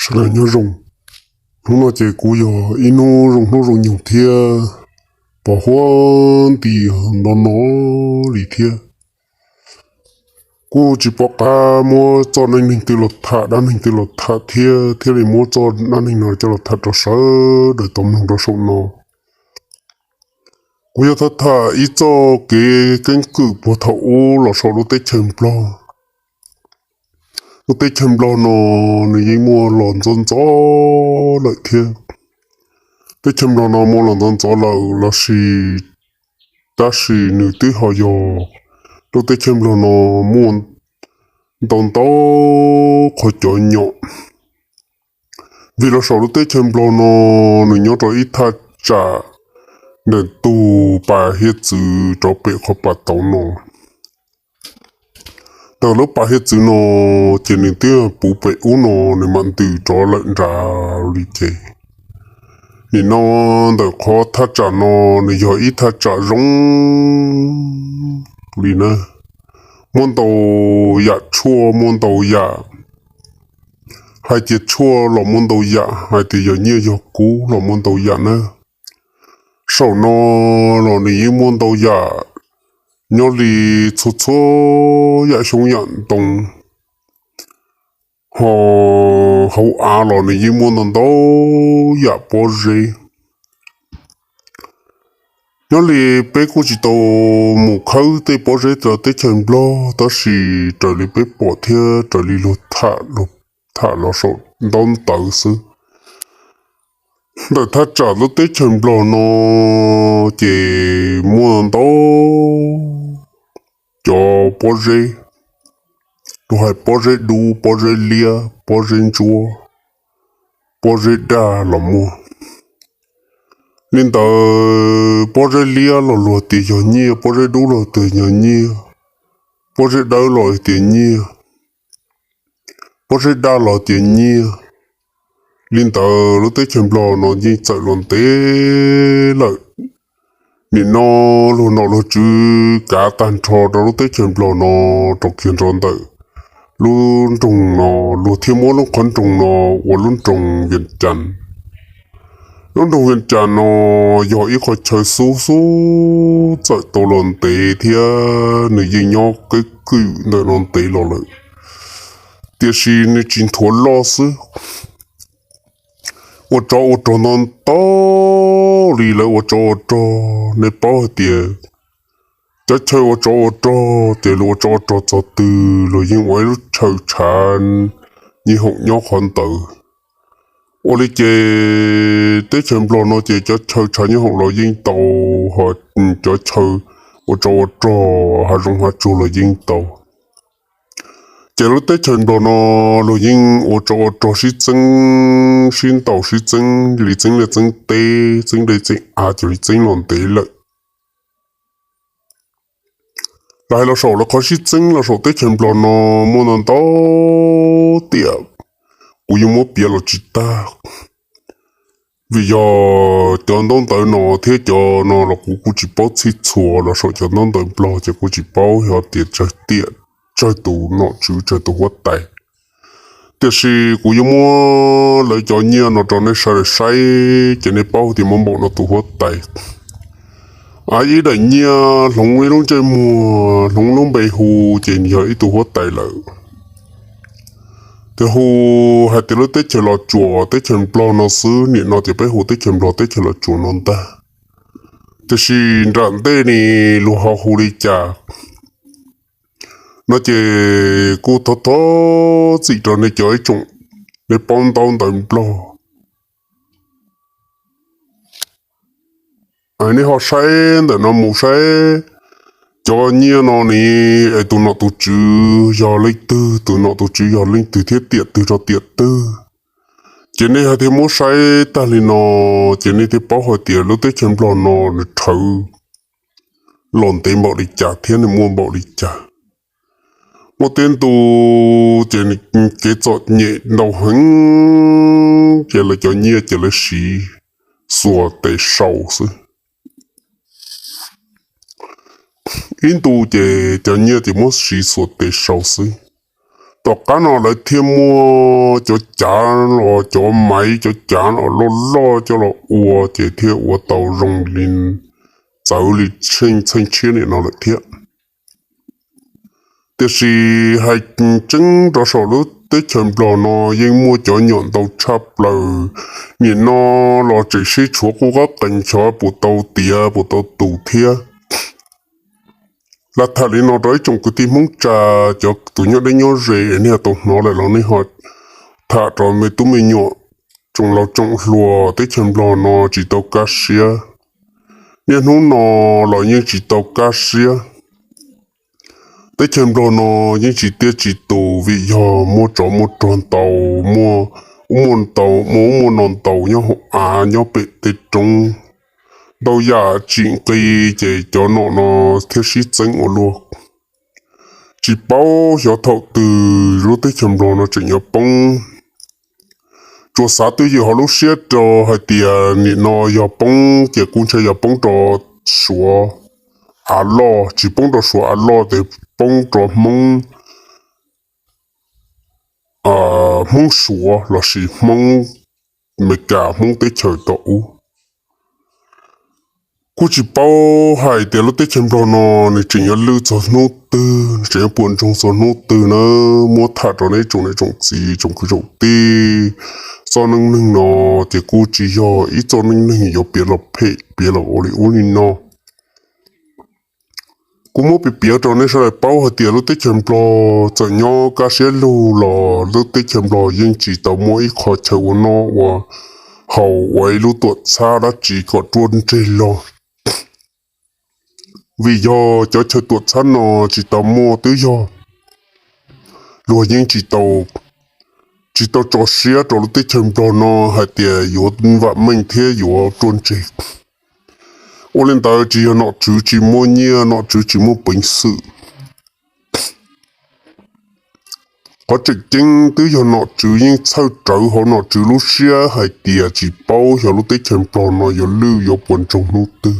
Sawv daws nyob zoo. Hnub no ces kuj yog ib hnub zoo hnub zoo nyoog thiab, pom huab nti nto no li thiab. Kuj tsis pom qab muab txoj dab neeg twg los tham, dab neeg twg los tham thiab, thiaj li muab txoj dab neeg no coj los tham rau sawv daws tau mloog rau saum no. Kuv yog tham tham ib txoj kev keeb kwm puag thaum ub los saum lub teb chaws Nplog. Lub teb chaws Nplog no nws yeej muaj los ntxov ntxov lawm thiab. Teb chaws Nplog no muaj los ntxov ntxov lawm los sis, tab sis nws twb ho yog lub teb chaws Nplog no muaj ntau ntau qhov cov nyom. Vim los saum lub teb chaws Nplog no nws nyob rau ib thaj tsam ntawm tus pas hiav txwv rov pem qhov pas tauv no. Ntawm lub pas hiav txwv no ces nws twb puv pem ub no, nws mam ntws rov lawm nrad li ces. Nim no ntawm qhov thaj tsam no nws yog ib thaj tsam zoo li na, muaj ntau yam tshuaj, muaj ntau yam, hais tias tshuaj los muaj ntau yam, hais tias yog nyiaj yog kub los muaj ntau yam na. Saum no los nws yeej muaj ntau yam, nyob li txhua txhua yam xyoob yam ntoo. Ho hauv av los nws yeej muaj ntau ntau yam pob zeb. Nyob li peb kuj tsis tau mus khawb tej pob zeb rau teb chaws Nplog, tab sis raws li peb pom thiab raws li luag tham los saum ntaub ntawv xwb, ntawm thaj tsam lub teb chaws Nplog no ces muaj ntau cov pob zeb, tus hais pob zeb dub, pob zeb liab, pob zeb ntsuab, pob zeb daj los muaj. Li ntawd pob zeb liab los luag tias yog nyiaj, pob zeb dub los tias yog nyiaj, pob zeb dawb los tias nyiaj, pob zeb daj los tias nyiaj. Li ntawd lub teb chaws Nplog no yeej txawm los ntev lawm. Nim no luag nom luag tswv kav tag nrho rau lub teb chaws Nplog no rau kiag nrov ntawm lub nroog no, luag thiaj muab lub qhov nroog no ua lub nroog Vias Cas. Lub nroog Vias Cas no yog ib qhov chaw xub xub txawm tau los ntev thiab nws yeej nyob keeb kwm ntawm no ntev los lawm, tiam sis nws tsis nthuav loj xwb. Ua tsov ua rog ntau ntau li lawv ua tsov ua rog, nej paub hais tias cov chaw ua tsov ua rog ces luag ua tsov ua rog txog twg luag yeej ua ib lub chaw tshav nyiaj hoom nyob qhov ntawd. Ua li ces teb chaws Nplog no ces cov chaw tshav nyiaj hoom los yeej tau, ho cov chaw ua tsov ua rog hav zoov hav tsuag los yeej tau. Ces lub teb chaws Nplog no luag yeej ua tsov ua rog sib txeeb sib ntaus sib txeeb li txeeb liaj txeeb teb, txeeb dej txeeb av, cov li txeeb los ntev lawm. Los hais los saum lawv qhov sib txeeb los saum teb chaws Nplog no muaj ntau ntau tiam, kuv yuav muab piav los tsis tag. Vim yog cov ntaub ntawv no thiab cov no los kuv kuj tsis paub txhij txhua los saum cov ntaub ntawv Nplog ces kuj tsis paub yog tias tsawg tiam, tsawg tus nom tswv, tsawg tus huab tais. Tiam sis kuv yuav muab lawv cov nyiaj no rau nej sawv daws saib ces nej paub tias muaj npaum no tus huab tais. Ib daim nyiaj hloov ib lub ntsej muag, hloov lub npe hu ces yog ib tug huab tais lawm. Tias hu hais tias lub teb chaws Los Tsuas, teb chaws Nplog no xwb, nim no tias peb hu teb chaws Nplog teb chaws Los Tsuas no ntag. Tiam sis nram ntej ni luag ho hu li cas no ces kuj thov thov txim rau nej cov ib tsoom, nej paub ntaub ntawv Nplog. Nej ho saib ntawm no mus saib cov nyiaj no ni, es tus nom tus tswv yog leej twg, tus nom tus tswv yog leej twg thiab tiam twg rau tiam twg. Ces nej hais tias muab saib tag li no ces nej thiaj paub hais tias lub teb chaws Nplog no nws rhawv los ntev npaum li cas thiab nws muaj npaum li cas. Muaj tej ntu ces kev txom nyem ntau heev ces lawv cov nyiaj ces lawv siv xuas tes sau xwb. Ib ntu ces cov nyiaj ces muab siv xuas tes sau xwb. Tom qab no lawv thiaj muaj cov cav los cov maiv cov cav los loj loj coj los ua ces thiaj ua tau zoo li txawv li txheej tshiab nim no lawm thiab. Tiam sis hais tseeb rau saum lub teb chaws Nplog no yeej muaj cov nyom ntau tshaj plaws. Nim no los tseem sib tshuav quj qab qees xyov puas tau tiav puas tau tus thiab. Lam tham li no rau ib tsoom kwv tij Hmoob tsa, cov tus nyob deb nyob ze es nej tau hnov lawm los nej ho tham rau me tub me nyuam, tsoom laus tsoom hluas, teb chaws Nplog no tsis tau kaj siab. Niaj hnub no los yeej tsis tau kaj siab. Teb chaws Nplog no yeej tsis tiaj tsis tus vim yog muaj tsov muaj rog ntau, muaj ub muaj no ntau nyob hauv av nyob pem tej roob. Ntau yam tsim nqi ces cov nom no thiaj sib txeeb ua luaj. Tsis paub xyov thaum twg lub teb chaws Nplog no tseem yuav poob. Tsuas xav twj ywm hauv lub siab rau hais tias nim no yog poob ces kuj ntshai yog poob rau Suav av loj, tsis poob rau Suav av loj ces poob rau Hmoob, Hmoob Suav lossis Hmoob Meskas, Hmoob teb chaws tom ub. Kuj tsis paub hais tias lub teb chaws Nplog no nws tseem yuav lwj txog hnub twg, nws tseem yuav puas ntsoog txog hnub twg na. Muab tham rau nej tsoom niam tsoom txiv tsoom kwv tsoom tij, txoj neej neeg no ces kuj tsis yog ib txoj neej neeg yuav piav los phem piav los ua li ub li no. Kuv muab piav piav rau nej sawv daws paub hais tias lub teb chaws Nplog txawm nyob kaj siab lug los lub teb chaws Nplog yeej tsis tau muaj ib qho chaw ua noj ua haus ua ib lub tuam txhab dab tsi kom ruaj ntseg los. Vim yog cov chaw tuam txhab no tsis tau muaj twb yog luag yeej tsis tau, tsis tau tso siab rau lub teb chaws Nplog no hais tias yuav vam meej thiab yuav ruaj ntseg. Ua li ntawd tsis yog nom tswv tsis muaj nyiaj, nom tswv tsis muaj peev xwm. Qhov tseem ceeb twb yog nom tswv yeej txhawj rawv hauv nom tswv lub siab hais tias tsis paub xyov lub teb chaws Nplog no yuav lwj yuav puas ntsoog hnub twg.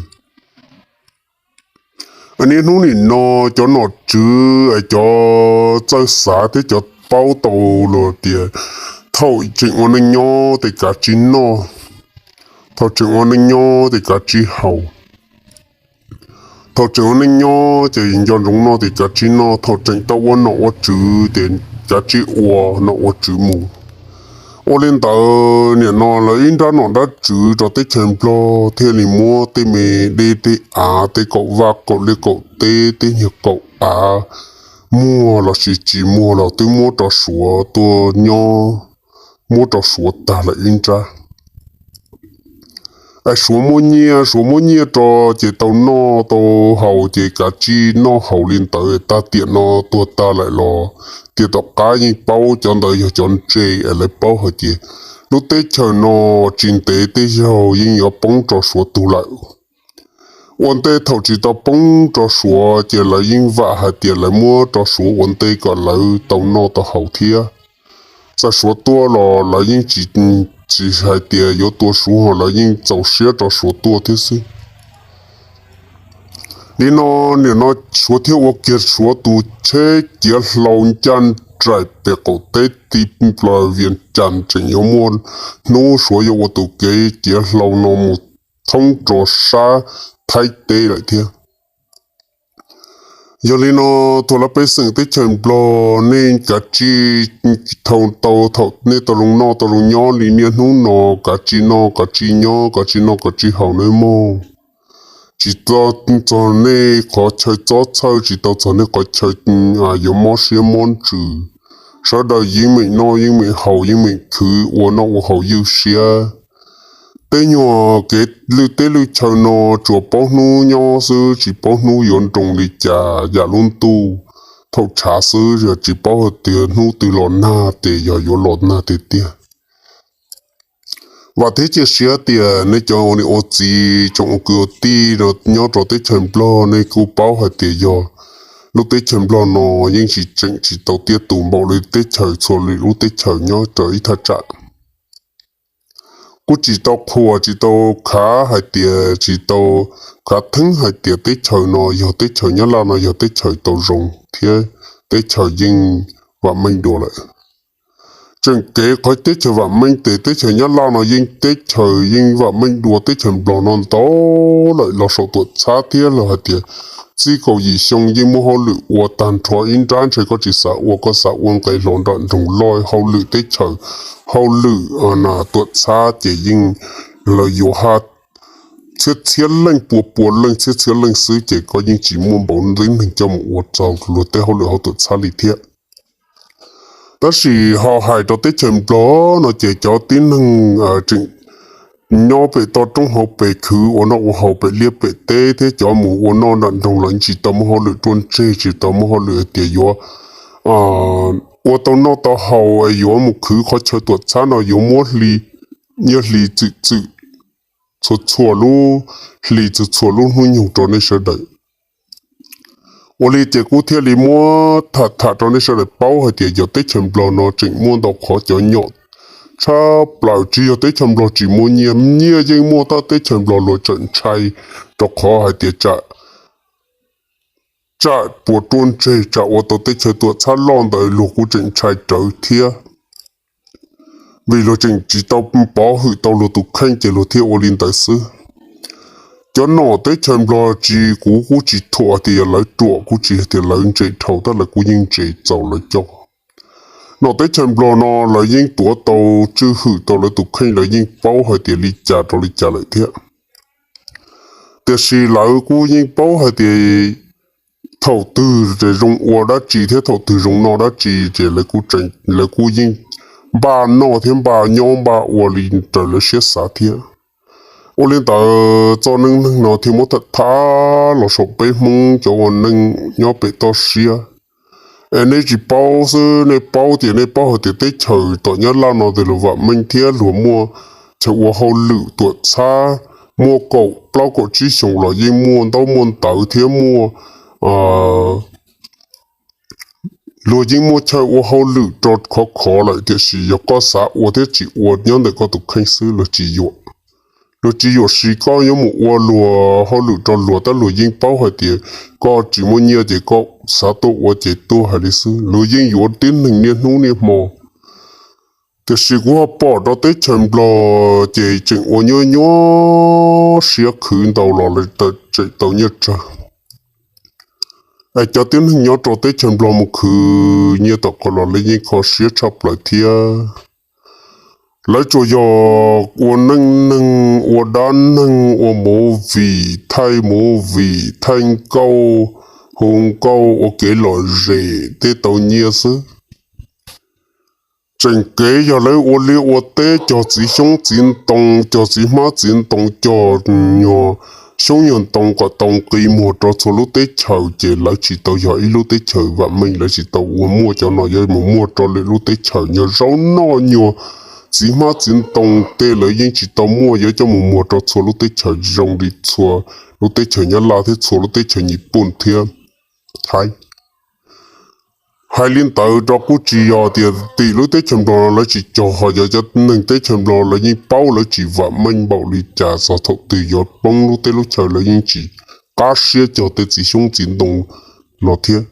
Niaj hnub nim no cov nom tswv, cov txawj xav thiab cov paub tau los tias thaum tseem ua neej nyob ces kav tsij noj, thaum tseem ua neej nyob ces kav tsij haus, thaum tseem ua neej nyob ces nco ntsoov noj ces kav tsij noj, thaum tseem tau ua nom ua tswv ces kav tsij ua nom ua tswv mus. Ua li ntawd nim no lawv ib nrab nom nrab tswv rau teb chaws Nplog thiaj li muab tej me dej tej av, tej kaum vaj kaum liaj kaum teb, tej nyuag kaum av muag lossis tsis muag los twb muab rau Suav tuaj nyob, muab rau Suav tag lawm ib nrab. Es Suav muaj nyiaj, Suav muab nyiaj rau ces tau noj tau haus ces kav tsij noj haus li ntawd. Tag tiam no tuag tag lawm los tiam tom qab yeej paub cov ntawd yog cov ntse es lawv paub hais tias lub teb chaws no tsis ntev tej zaug yeej yuav poob rau Suav tug lawm. Ua ntej thaum tsis tau poob rau Suav ces lawv yeej vam hais tias lawv muab rau Suav ua ntej kom lawv tau noj tau haus thiab. Txawm Suav tuaj los lawv yeej tsis, tsis hais tias yuav tua Suav, lawv yeej txaus siab rau Suav tuaj thiab xwb. Li no nim no Suav thiaj ua kiag Suav tus tsheb ciav hlau ncaj nraim pem qaum teb ti plaws Vias Cas, tseem yuav muaj hnub Suav yuav ua tus kev ciav hlau no mus thoob rau sab Thaib teb lawm thiab. Yog li no tug lawv pej xeem teb chaws Nplog nej kav tsij, thaum tau, thaum nej tau zoo noj tau zoo nyob li niaj hnub no, kav tsij noj kav tsij nyob, kav tsij noj kav tsij haus nawb mog. Tsis txog nej qhov chaw txob txhawj, tsis tau txog nej qhov chaw yuav mob siab mob ntsws. Sawv daws yeej meem noj yeej meem haus yeej meem khwv ua noj ua haus ywj siab. Tej nyuag kev lwj teb lwj chaw no tsuas paub hnub nyob xwb tsis paub hnub yuav nroo li cas yam lub ntuj thaum tshav xwb, yog tsis paub hais tias hnub twg los nag ces yog yuav los nag tiag tiag. Vam thiab cia siab tias nej cov ua niam ua txiv tsoom ua kwv ua tij nyob rau teb chaws Nplog nej kuj paub hais tias yog lub teb chaws Nplog no yeej tsis tseem tsis tau tiaj tus npaum li teb chaws txhua lwm lub teb chaws nyob rau ib thaj tsam. Kuj tsis tau qhuas tsis tau khav hais tias, tsis tau khav theeb hais tias teb chaws no yog teb chaws, Nyab Laj no yog teb chaws tau zoo thiab teb chaws yeej vam meej dua lawm. Tseem kev qhov teb chaws vam meej tes teb chaws Nyab Laj no yeej teb chaws yeej vam meej dua teb chaws Nplog no ntau lawm los saum tuam txhab thiab los hais tias txij kaum yim xyoo yeej muaj hauj lwm ua tag nrho ib nrab ntshe koj tsis xav ua koj xav ua nqe hlo nram nroog loj hauj lwm teb chaws, hauj lwm tuam txhab ces yeej lawv yuav ha txhiab txhiab leej pua pua leej txhiab txhiab leej xwb ces koj yeej tsis muaj npaum tib neeg coj mus ua txog luag tej hauj lwm hauv tuam txhab li thiab. Tab sis ho hais rau teb chaws Nplog no ces cov tib neeg tseem nyob pem toj roob hauv pes khwv ua noj ua haus pem liaj pem teb thiab cov mus ua noj nram nroog los tsis tau muaj hauj lwm ruaj ntseg tsis tau muaj hauj lwm hais tias yuav ua tau noj tau haus es yuav mus khwv qhov chaw tuam txhab no yuav muab hli, nyiaj hli txwm txwm txhua txhua lub hli txhua txhua lub hnub nyoog rau nej sawv daws. Ua li ces kuv thiaj li muab tham tham rau nej sawv daws paub hais tias yog teb chaws Nplog no tseem muaj ntau qhov cov nyom tshaj plaws tsis yog teb chaws Nplog tsis muaj nyiaj, nyiaj yeej muaj tab teb chaws Nplog luag tseem ntshai rau qhov hais tias tsam tsam puas ruaj ntseg tsam ua tau teb chaws tuam txhab loj ntawd luag kuj tseem ntshai rawv thiab. Vim luag tseem tsis tau pov hwm tau luag tus kheej ces luag thiaj ua li ntawd xwb. Cov nom teb chaws Nplog tsis kuv kuj tsis thuam tias yog lawv ruam kuj tsis tias lawv ntse dhau tab lawv kuj yeej ntse txaus lawv coj. Nom teb chaws Nplog no lawv yeej tuav tau tswj hwm tau lawv tus kheej lawv yeej paub hais tias li cas rau li cas lawm thiab. Tiam sis lawv kuj yeej paub hais tias thaum twg zoo ua dab tsi thiab thaum twg zoo noj dab tsi ces lawv kuj yeej npaj noj thiab npaj nyob npaj ua li raws lawv siab xav thiab. Ua li ntawd txoj neej neeg no thiaj muab tham tham los saum peb Hmoob cov ua neej nyob pem toj siab. Es nej tsis paub xwb, nej paub tias nej paub hais tias teb chaws tom Nyab Laj no tes luag vam meej thiab luag muaj chaw ua hauj lwm tuam txhab muaj kaum plaub kaum tsib xyoos los yeej muaj ntaub muaj ntawv thiab muaj luag yeej muaj chaw ua hauj lwm rau khov khov lawm tiam sis yog koj xav ua thiab tsis ua nyob ntawm koj tus kheej xwb luag tsis yuam. Luag tsis yuam sis koj yuav mus ua luag hauj lwm rau luag tab luag yeej paub hais tias koj tsis muaj nyiaj ces koj xav tuaj ua ces tuaj hais li xwb luag yeej yuav tib neeg niaj hnub niaj hmo. Tiam sis kuv ho pom rau teb chaws Nplog ces tseem ua nyuaj nyuaj siab khwv ntau los lawv tseem tau nyiaj tsawg. Es cov tib neeg nyob rau teb chaws Nplog mus khwv nyiaj tom qhov los lawv yeej kho siab tshaj plaws thiab. Lawv tsuas yog ua neej neeg ua dab neeg ua movie thaij movie thaij nkauj hu nkauj ua kev lom zem tej tau nyiaj xwb. Tseem kev yog lawv ua liaj ua teb cog txiv xyoob txiv ntoo cog txiv hmab txiv ntoo cog nyuag xyoob nyuag ntoo kom tau nqi muag rau txhua lub teb chaws ces lawv tsis tau yog ib lub teb chaws vam meej lawv tsis tau ua muaj cov no yuav mus muag rau lwm lub teb chaws nyuag zaub noj nyuag txiv hmab txiv ntoo tej lawv yeej tsis tau muaj yuav coj mus muag rau txhua lub teb chaws zoo li txhua lub teb chaws Nyab Laj thiab txhua lub teb chaws Nyij Pooj thiab Thaib. Hais li ntawd rau kuj tsis yog tias tim lub teb chaws Nplog no lawv tsis cog ho yog cov neeg teb chaws Nplog lawv yeej paub lawv tsis vam meej npaum li cas txog thaum twg yuav poob lub teb lub chaws lawv yeej tsis qab siab cog tej txiv xyoob txiv ntoo no thiab.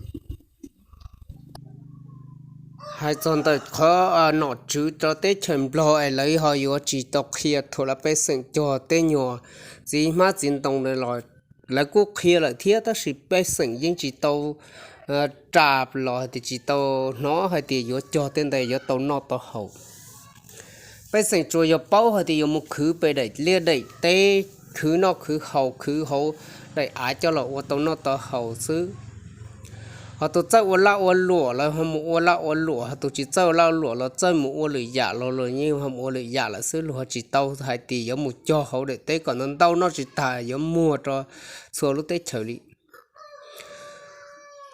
Hais txog ntawm qhov nom tswv rau teb chaws Nplog es lawv ho yuav tsis tau qhia thuam lawv pej xeem cog tej nyuag txiv hmab txiv ntoo los lawv kuj qhia lawm thiab tab sis pej xeem yeej tsis tau ras los hais tias tsis tau hnov hais tias yuav cog tej ntawd yuav tau noj tau haus. Pej xeem tsuas yog paub hais tias yuav mus khwv pem daim liaj daim teb khwv noj khwv haus khwv hauv daim av coj los ua tau noj tau haus xwb. Ho tus txawj ua laj ua luam lawv ho mus ua laj ua luam ho tus tsis txawj ua laj ua luam los txawj mus ua lwm yam los luag yeej ho mus ua lwm yam lawm xwb luag ho tsis tau hais tias yuav mus cog hauv daim teb kom ntau ntau noj tsis tas yuav muag rau txhua lub teb chaws li.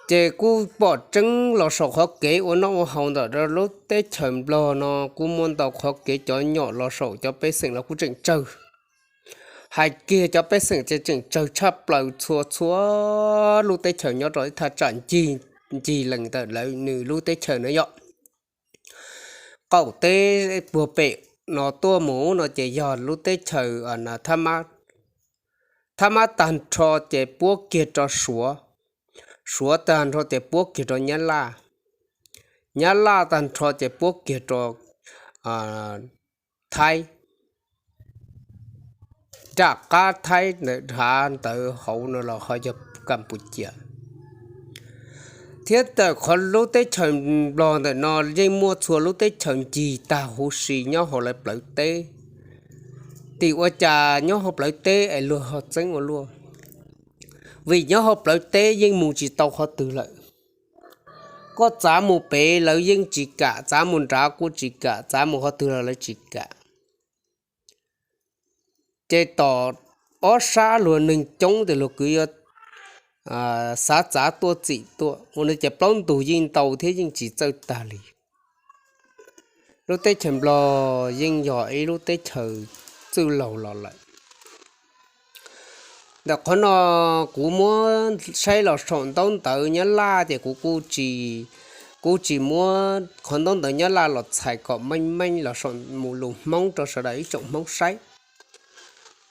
Ces kuj pom tseeb los saum qhov kev ua noj ua haus ntawm lub teb chaws Nplog no kuj muaj ntau qhov kev cov nyom los saum cov pej xeem los kuj tseem tsawg. Hais kiag cov pej xeem ces tseem tsawg tshaj plaws txhua txhua lub teb chaws nyob rau ib thaj tsam ncig ncig lees ntawm lawv nws lub teb chaws na yom. Qaum teb puag pem no tuaj mus no ces yog lub teb chaws Thab Mab tag nrho ces puab kiag rau Suav, Suav tag nrho ces puab kiag rau Nyab Laj. Nyab Laj tag nrho ces puab kiag rau Thaib, nram qab Thaib ntawd, hav ntawd hauv no los ho yog Kapucia. Thiab tawm qhov lub teb chaws Nplog ntawm no yeej muaj txhua lub teb chaws ncig tag huv si nyob hauv lawv plawv teb. Tim ua cas nyob hauv plawv teb es luag ho txeeb ua luaj? Vim nyob hauv plawv teb yeej mus tsis tau qhov twg lawm. Koj txav mus pem lawv yeej tsis kam, txav mus nrad kuj tsis kam, txav mus qhov twg los lawv tsis kam. Ces tom ob sab luag neeg coob ces luag kwv yuav xav txav tuaj txim tuaj ua no ces plaub ntug yeej ntau thiab yeej tsis txawj tag li. Lub teb chaws Nplog yeej yog ib lub teb chaws txwj laug los lawm. Ntawm qhov no kuv muab saib los saum ntaub ntawv Nyab Laj ces kuv kuj tsis, kuj tsis muab qhov ntaub ntawv Nyab Laj los txhais kom meej meej los saum mus lus Hmoob rau sawv daws ib tsoom Hmoob saib.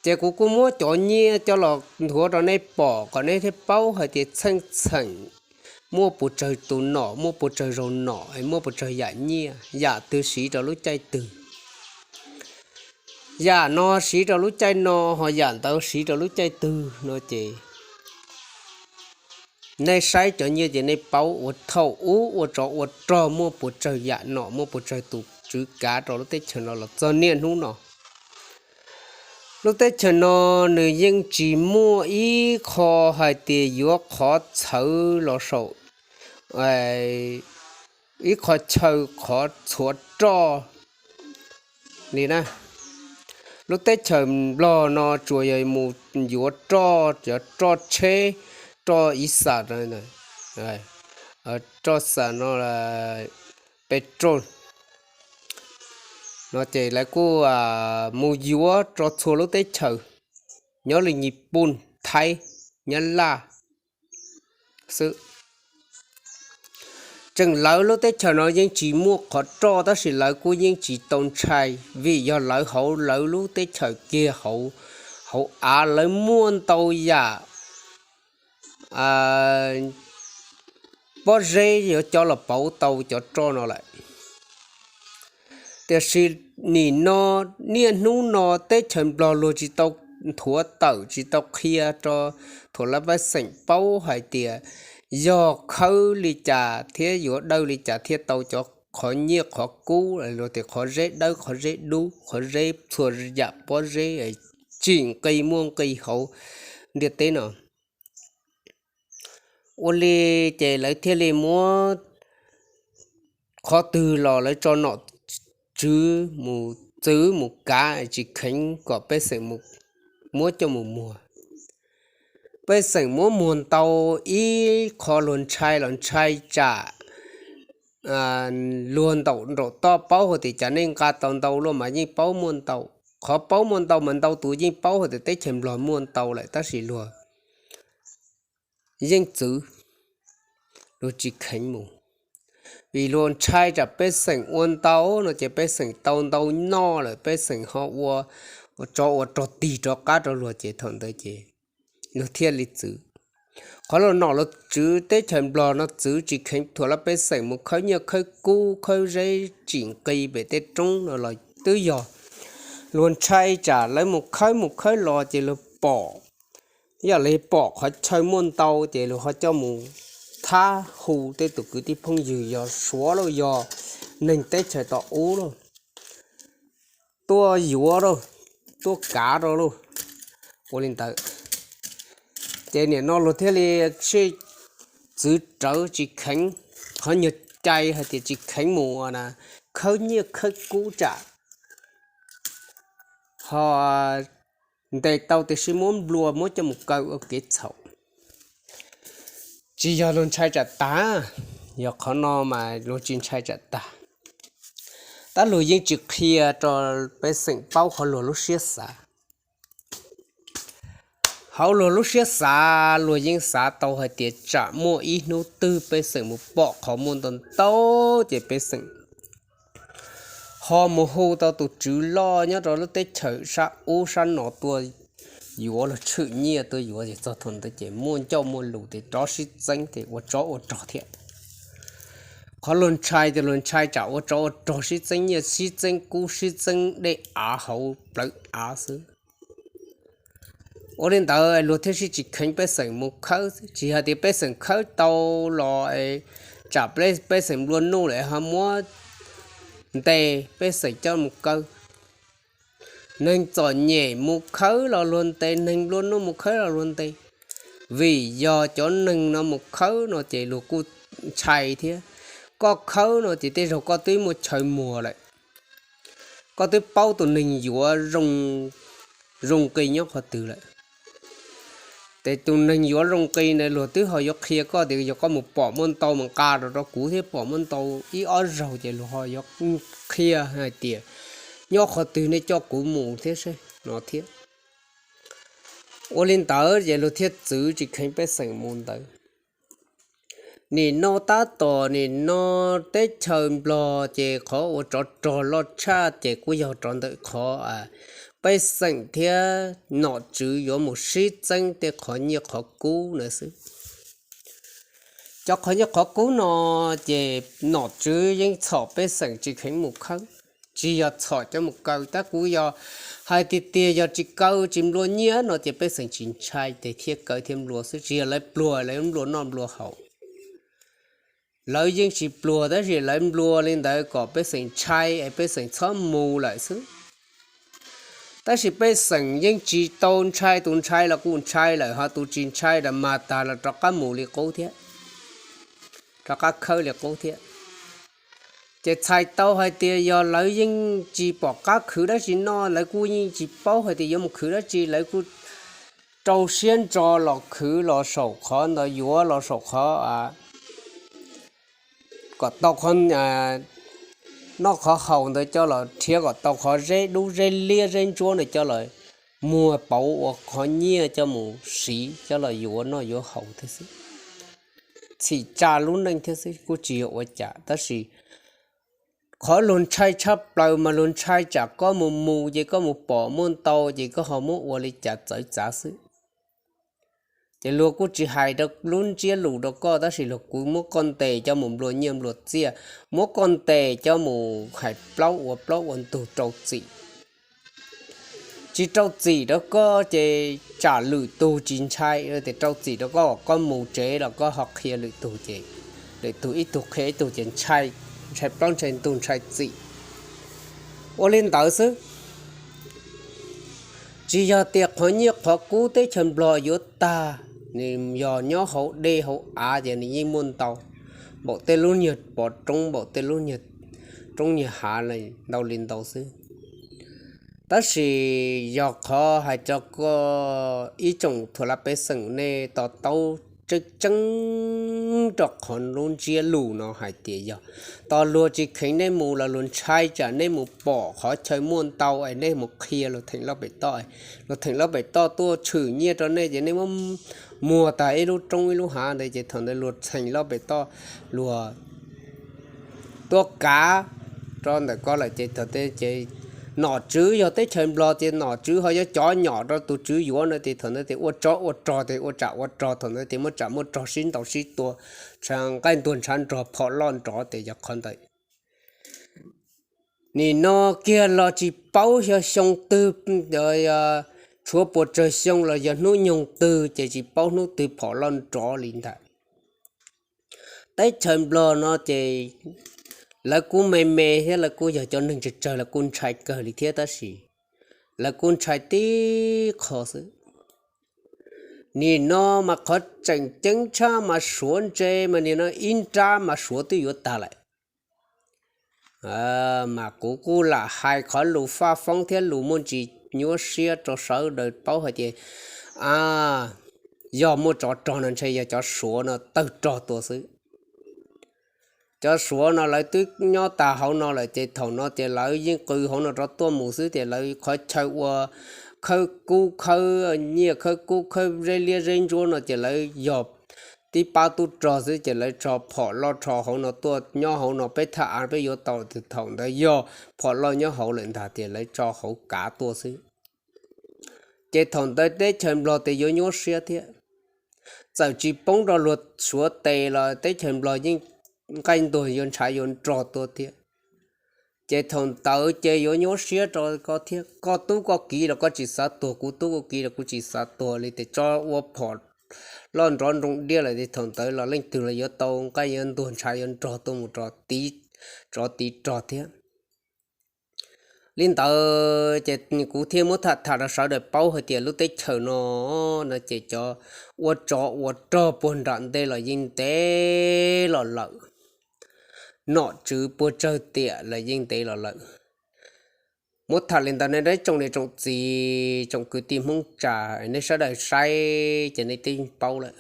Ces kuv kuj muab cov nyiaj coj los nthuav rau nej pom kom nej thiaj paub hais tias txheej txheem muaj puas tsawg tus nom, muaj puas tsawg zaus nom, muaj puas tsawg yam nyiaj, yam twg siv rau lub caij twg, yam no siv rau lub caij no, ho yam ntawd siv rau lub caij twg no ces nej saib cov nyiaj ces nej paub. Ua thaum ub ua tsov ua rog muaj puas tsawg yam nom, muaj puas tsawg tus tswv kav rau lub teb chaws no los txog niaj hnub no. Lub teb chaws no nws yeej tsis muaj ib qho hais tias yuav qhov txhawv los saum ib qho chaw qhov txhuav roj li na. Lub teb chaws Nplog no tsuas yog mus yuav roj, cov roj tsheb, roj ib xam, roj xam no, petrol no ces lawv kuj mus yuav rau txhua lub teb chaws, nyob li Nyij Pooj, Thaib, Nyab Laj xwb. Tseem lawv lub teb chaws no yeej tsis muaj qhov roj tab sis lawv kuj yeej tsis tau ntshai, vim yog lawv hauv lawv lub teb chaws kiag hauv, hauv av lawv muaj ntau yam pob zeb yuav coj los pauv tau cov roj no lawm. Tiam sis nim no, niaj hnub no teb chaws Nplog luag tsis tau nthuav tawm, tsis tau qhia rau thaum lawv pej xeem paub hais tias yog khawb li cas thiab yuav dawj li cas thiaj tau cov qhov nyiaj qhov kub, luag tias qhov zeb dawb qhov zeb dub, qhov zeb txhua yam pob zeb tsim nqi muaj nqi hauv ntiaj teb no. Ua li ces lawv thiaj li muab qhov twg los lawv tso nom tswv mus txwv mus kav tsis kheev kom pej xeem muab coj mus muag. Pej xeem muab muag ntau, ib qho luag ntshai los ntshai tsam luag ntaum nraum toj paub hais tias cas nej nqa tau ntau luaj mas yeej paub muaj ntau. Qhov paub muaj ntau mas ntau tus yeej paub hais tias teb chaws Nplog muaj ntau lawm tab sis luag yeej txwv, luag tsis kheev mus. Vim luag ntshai tsam pej xeem ua ntau no ces pej xeem tau ntau noj lawm pej xeem ho ua tsov ua rog tig rov qab rau luag ces thaum ntawd ces luag thiaj li txwv. Qhov luag nom luag tswv teb chaws Nplog no txwv tsis kheev thuam lawv pej xeem mus khawb nyiaj khawb kub khawb zeb tsim nqi pem tej roob no los twb yog luag ntshai tsam lawv mus khawb mus khawb los ces luag pom, yam li pom qhov chaw muaj ntau ces luag ho coj mus thab hu tej tus kwv tij phooj ywg yog Suav lauj yog neeg teb chaws tom ub lauj, tuaj yuav lauj, tuaj kav rau lauj, ua li ntawd. Ces nim no luag thiaj li sij txwv rawv tsis kheev, qhov nyuag cai hais tias tsis kheev mus khawb nyiaj khawb kub tsam ho ntes tau tiam sis muab nplua muab coj mus kaw ua kev txhaum. Tsis yog luag ntshai tsam tag, yog qhov no mas luag tsis ntshai tsam tag, tab luag yeej tsis qhia rau pej xeem paub qhov luag lub siab xav. Hauv luag lub siab xav luag yeej xav tau hais tias tsam muaj ib hnub twg pej xeem mus pom qhov muaj ntau ntau ces pej xeem ho mus hu tau tus tswv loj nyob rau lub teb chaws sab ub sab no tuaj yuav, los tshwm nyiaj tuaj yuav ces txog thaum ntawd ces muaj ncauj muaj lus ces rov sib txeeb ces ua tsov ua rog thiab. qhov luag ntshai ces luag ntshai tsam ua tsov ua rog sib txeeb nyiaj sib txeeb kub sib txeeb dej av hauv plawv av xwb. Ua li ntawd luag thiaj sib tsis kheev pej xeem mus khawb xwb, tsis hais tias pej xeem khawb tau los tsam pej xeem nplua nuj lawm ho muab ntes pej xeem coj mus kaw. Neeg txom nyem mus khawb los luag ntes, neeg nplua nuj mus khawb los luag ntes. Vim yog cov neeg no mus khawb no ces luag kuj ntshai thiab. Koj khawb no ces tej zaug koj twb muaj chaw muag lawm, koj twb paub tus neeg yuav zoo nqi nyob qhov twg lawm. Ces tus neeg yuav zoo nqi na luag twb ho yuav qhia koj tias yog koj mus pom muaj ntau mus nqa rau rau kuv thiab, pom muaj ntau ib ob zaug ces luag ho yuav qhia hais tias nyob qhov twg nej coj kuv mus thiab seb no thiab. Ua li ntawd ces luag thiaj txwv tsis kheev pej xeem mus ntawd. Nim no tab tom nim no teb chaws Nplog ces qhov ua tsov rog loj tshaj ces kuj yog rau ntawm qhov pej xeem thiab nom tswv yuav mus sib txeeb tej qhov nyiaj qhov kub na xwb. Cov qhov nyiaj qhov kub no ces nom tswv yeej txhom pej xeem tsis kheev mus khawb, tsis yog txhom coj mus kaw tab kuj yog hais tiag tiag yog tsis kaw tsis nplua nyiaj no ces pej xeem tsis ntshai ces thiaj kaw thiaj nplua xwb, tsis yog lawv pluag lawv nplua noj nplua haus. Lawv yeej tsis pluag tab sis lawv nplua li ntawd kom pej xeem ntshai es pej xeem txhob mus lawm xwb. Tab sis pej xeem yeej tsis tau ntshai, tus ntshai los kuj ntshai lawm ho tus tsis ntshai los mag tag los rov qab mus li qub thiab, rov qab khawb li qub thiab. Ces txhais tau hais tias yog lawv yeej tsis pom qab khwv dab tsi noj, lawv kuj yeej tsis paub hais tias yuav mus khwv dab tsi, lawv kuj rau siab ntso los khwv los saum qhov ntawd yuav los saum qhov kom tau qhov noj qhov haus ntawd coj los rhiav kom tau qhov zeb dub zeb liab zeb ntsuab ntawd coj los muag pauv ua qhov nyiaj coj mus siv coj los yuav noj yuav haus thiab xwb. Txhim tsa lub neej thiab xwb kuj tsis yog ua cas tab sis qhov luag ntshai tshaj plaws mas luag ntshai tsam koj mus mus ces koj mus pom muaj ntau ces koj ho muab ua li cas txawv txav xwb. Ces luag kuj tsis hais rau lub ntsiab lus rau koj tab sis luag kuj muab koj ntes coj mus nplua nyiaj nplua txiaj, muab koj ntes coj mus hais plaub ua plaub ua ntug rau txim. Tsis rau txim rau koj ces tsam lwm tug tsis ntshai, tias rau txim rau koj, koj mus tsev los koj ho qhia lwm tug ces lwm tug ib tug qhia ib tug ces ntshai, ntshai plaub ntshai ntug ntshai txim. Ua li ntawd xwb, tsis yog tias qhov nyiaj qhov kub teb chaws Nplog yuav tag, nws yog nyob hauv dej hauv av ces nws yeej muaj ntau, npaum tej lub nyuag pov roob, npaum tej lub nyuag roob nyuag hav ntau li ntau xwb. Tab sis yog qhov hais rau koj ib tsoom thuam laj pej xeem nej to taub tseeb tseeb rau qhov lub ntsiab lus no hais tias yog tos luag tsis kheev nej mus los luag ntshai tsam nej mus pom qhov chaw muaj ntau es nej mus qhia luag theem loj pem toj, luag theem loj pem toj tuaj tshwm nyiaj rau nej ces nej muab muag tag ib lub roob ib lub hav ntawd ces thaum ntawd luag theem loj pem toj, luag tuaj kav rau ntawm koj lawm ces thaum ntawd ces nom tswv yog teb chaws Nplog ces nom tswv ho yuav cov nyom rau tus tswv yuav no ces thaum ntawd ces ua tsov ua rog ces ua tsam ua rog, thaum ntawd ces muaj tsam muaj rog sib ntaus sib tua, ntshav nqaij ntuag ntshav nrog phom loj nrov ces yog qhov ntawd. Nim no kiag los tsis paub xyov xyoo twg, tshuav puas tsawg xyoo los yog hnub nyoog twg ces tsis paub hnub twg phom loj nrov li ntawd. Teb chaws Nplog no ces lawv kuj me me thiab lawv kuj yog cov neeg tsawg tsawg lawv kuj ntshai kawg li thiab tab sis lawv kuj ntshai tib qho xwb. Nim no mas qhov tseem ceeb tshaj mas Suav ntse mas nim no ib nrab mas Suav twb yuav tag lawm. Mas kuv kuj lam hais qhov lus faj foob thiab lus muaj ntsis nyuaj siab rau sawv daws paub hais tias yog muaj tsov rog no ntshe yog cov Suav no tawg rog tua xwb. Cov Suav no lawv twb nyob tas hauv no lawm ces thaum no ces lawv yeej qw hauv no rov tuaj mus xwb ces lawv qhov chaw ua khawb kub khawb nyiaj khawb kub khawb zeb liab zeb ntsuab no ces lawv yog tib pab tub rog xwb ces lawv tso phom loj rho hauv no tuaj nyob hauv no peb thaj av peb yuav tau thaum ntawd yog phom loj nyob hauv lawm ntag ces lawv tso hauv kav tuaj xwb. Ces thaum ntawd teb chaws Nplog ces yuav nyuaj siab thiab. Txawm tsis poob rau luag Suav tes los teb chaws Nplog yeej nqaij ntuag yuav ntshav yuav nrog tuaj thiab. Ces thaum ntawd ces yuav nyuaj siab rau koj thiab, koj tub koj kiv los koj tsis xav tuag, kuv tub kuv kiv los kuv tsis xav tuag li. Ces tso ua phom loj nrov nroo diaj lawm, ces thaum ntawd los leej twg los yuav tau nqaij yuav ntuag ntshav yuav nrog tuaj mus rau tiv, rov tiv rog thiab. Li ntawd ces kuv thiaj muab tham tham rau sawv daws paub hais tias lub teb chaws no, no ces cov ua tsov ua rog puag nram ntej los yeej ntev los lawm, nom tswv puag tsawg tiam los yeej ntev los lawm. Muab tham li ntawd nej tsoom niam tsoom txiv tsoom kwv tij Hmoob Tsas, nej sawv daws saib ces nej twb paub lawm.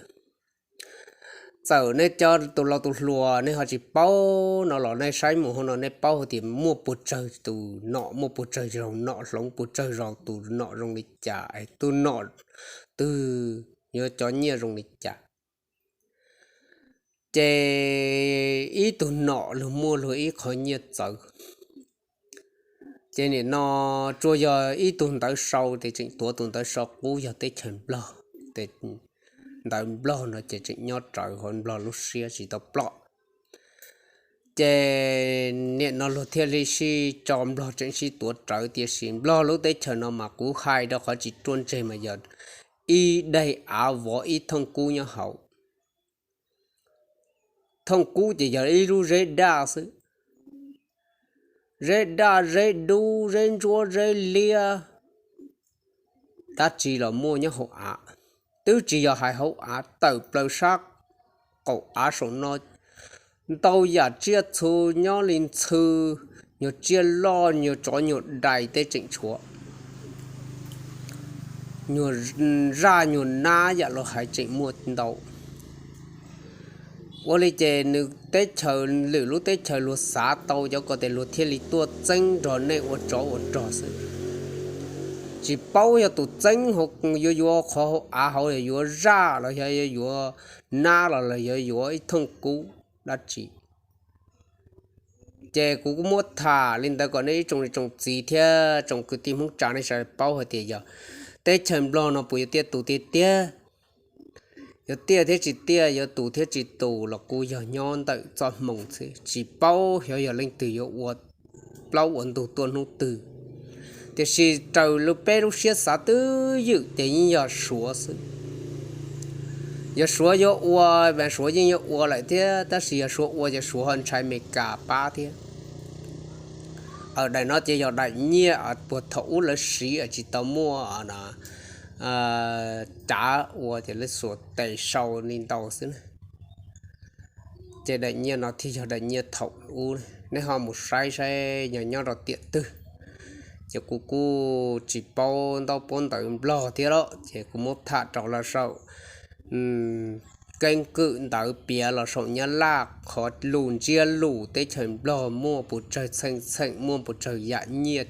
Txawm nej cov tus laus tus hluas nej ho tsis paub no los nej saib mus hauv no nej paub hais tias muaj puas tsawg tus nom, muaj puas tsawg zaus nom, hloov puas tsawg zaus tus nom zoo li cas, tus nom twg yuav cov nyiaj zoo li cas. Ces ib tug nom luag muaj luag ib qho nyiaj txawv. Ces nim no tsuas yog ib tug ntawv sau ces tseem tuav tus ntawv sau qub yog teb chaws Nplog, ces ntawv Nplog no ces tseem nyob rawv hauv Nplog lub siab tsis tau ploj. Ces nim no luag thiaj li sib tso Nplog tseem sib tuav rawv, tiam sis Nplog lub teb chaws no mas kuv hais rau qhov tsis ruaj ntseg mas yog ib daim av vov ib thooj kub nyob hauv. Thooj kub ces yog ib lub zeb daj xwb, zeb daj zeb dub zeb ntsuab zeb liab, dab tsi los muaj nyob hauv av. Twb tsis yog hais hauv av, tawm plaws sab qaum av saum no ntau yam tsiaj txhu nyob li ntxhw, nyuag tsiaj loj nyuag tsov nyuag dais tej tseem tshuav, nyuag zaj nyuag nab yam luag hais tseem muaj ntau. Ua li ces nws teb chaws, lwm lub teb chaws luag xav tau cov ko tes luag thiaj li tuaj txeeb nrog nej ua tsov ua rog xwb. Tsis paub yog tus txeeb yuav yuav qhov hauv av hauv, yuav zaj los yog yuav nab los los yog yuav ib thooj kub dab tsi. Ces kuv kuj muab tham li ntawd kom nej ib tsoom tsoom txiv thiab tsoom kwv tij Hmoob Tsas nej sawv daws paub hais tias yog teb chaws Nplog no puas yuav tiaj tus tiag tiag. Yuav tiaj thiab tsis tiaj, yuav tus thiab tsis tus los kuj yog nyob ntawm txoj hmoo xwb, tsis paub xyov yog leej twg yuav ua plaub ua ntug tuaj hnub twg. Tiam sis raws li peb lub siab xav twb ywm ces yeej yog Suav xwb. Yog Suav yuav ua, mas Suav yeej yuav ua lawm thiab, tab sis yog Suav ua ces Suav ho ntshai Amelikas pab thiab. Aw, daim no ces yog daim nyiaj puag thaum ub lawv siv tsis tau muaj cav ua ces lawv xuas tes sau li ntau xwb na. Ces daim nyiaj no thiaj yog daim nyiaj thaum ub, nej ho mus saib saib nyob nyob rau tiam twg. Ces kuv kuj tsis paub ntaub paub ntawv Nplog thiab los ces kuv muab tham rau los saum keeb kwm ntawv piav los saum Nyab Laj qhov lus ntsiab lus teb chaws Nplog muaj puas tsawg txheej txheem, muaj puas tsawg yam nyiaj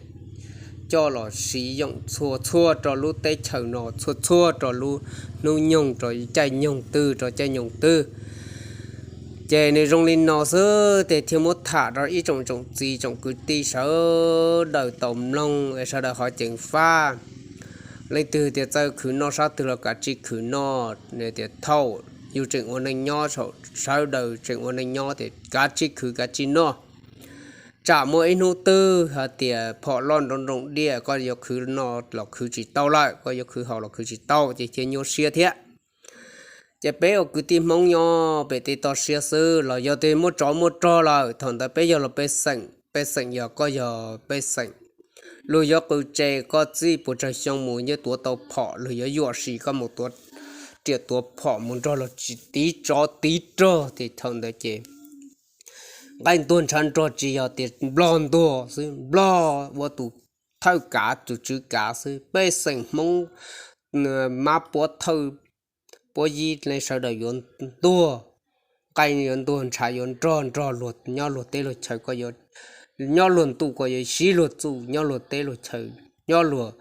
coj los siv yoom txhua txhua rau lub teb chaws no, txhua txhua rau lub hnub nyoog, rau caij nyoog twg rau caij nyoog twg. Ces nws zoo li no xwb ces thiaj muab tham rau ib tsoom tsoom txiv tsoom kwv tij sawv daws tau mloog es sawv daws ho ceev faj. Leej twg tias txawj khwv noj sab twg los kav tsij khwv noj, tias thaum yus tseem ua neej nyob, sawv daws tseem ua neej nyob ces kav tsij khwv kav tsij noj. Tsam muaj ib hnub twg hais tias phom loj nrov nroo diaj, koj yuav khwv noj los khwv tsis tau lawm, koj yuav khwv haus los khwv tsis tau ces thiaj nyuaj siab thiab. Ces peb ua kwv tij Hmoob nyob pem tej toj siab xwb los yog tias muaj tsov muaj rog lawm, thaum ntawd peb yog los pej xeem, pej xeem yog koj yog pej xeem. Luag yuav qw tseg koj txij puas tsawg xyoo mus yeej tuav tau phom, luag yuav yuam sim koj mus tuav riam tuav phom mus nrog luag tiv tsov tiv rog ces thaum ntawd ces nqaij ntuag ntshav nrog tsis yog tias Nplog ntuag xwb, Nplog ua tus thawj kav tus tswv kav xwb, pej xeem Hmoob mab puab thawj puab yib nej sawv daws yuav ntuag, nqaij yuav ntuag ntshav yuav nrog nrog luag nyob luag teb luag chaw, koj yuav nyob luag ntuj koj yuav siv luag txuj, nyob luag teb luag chaw, nyob luag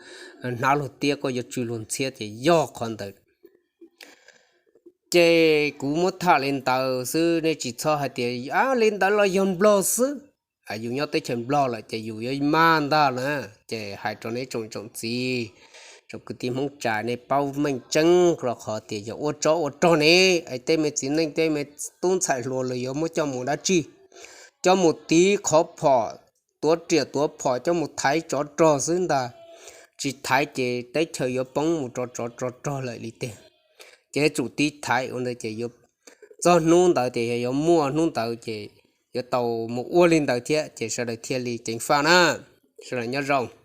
hnav luag tiab koj yuav tsw luag ntxhiab ces yog qhov ntawd. Ces kuv muab tham li ntawd xwb, nej tsis txhob hais tias a li ntawd los yog Nplog xwb. Yus nyob teb chaws Nplog lawm ces yus yuav mag ntag na. Ces hais rau nej tsoom tsoom txiv, Tus kwv tij Hmoob Tsas, nej paub meej tseeb rau qhov tias yog ua tsov ua rog ne, es tej me txiv neej tej me tub ntxhais hluas los yuav muab coj mus dab tsi? Coj mus tiv qhov phom, tuav riam tuav phom coj mus thaiv tsov rog xwb ntag. Tsis thaiv ces teb chaws yuav poob mus rau tsov rau rog lawm li tiag. Ces yuav tsum tiv thaiv ua ntawd ces yuav, txog hnub ntawd ces yog yuav muaj hnub ntawd ces yuav tau mus ua li ntawd thiab ces sawv daws thiaj li ceev faj na. Sawv daws nyob zoo.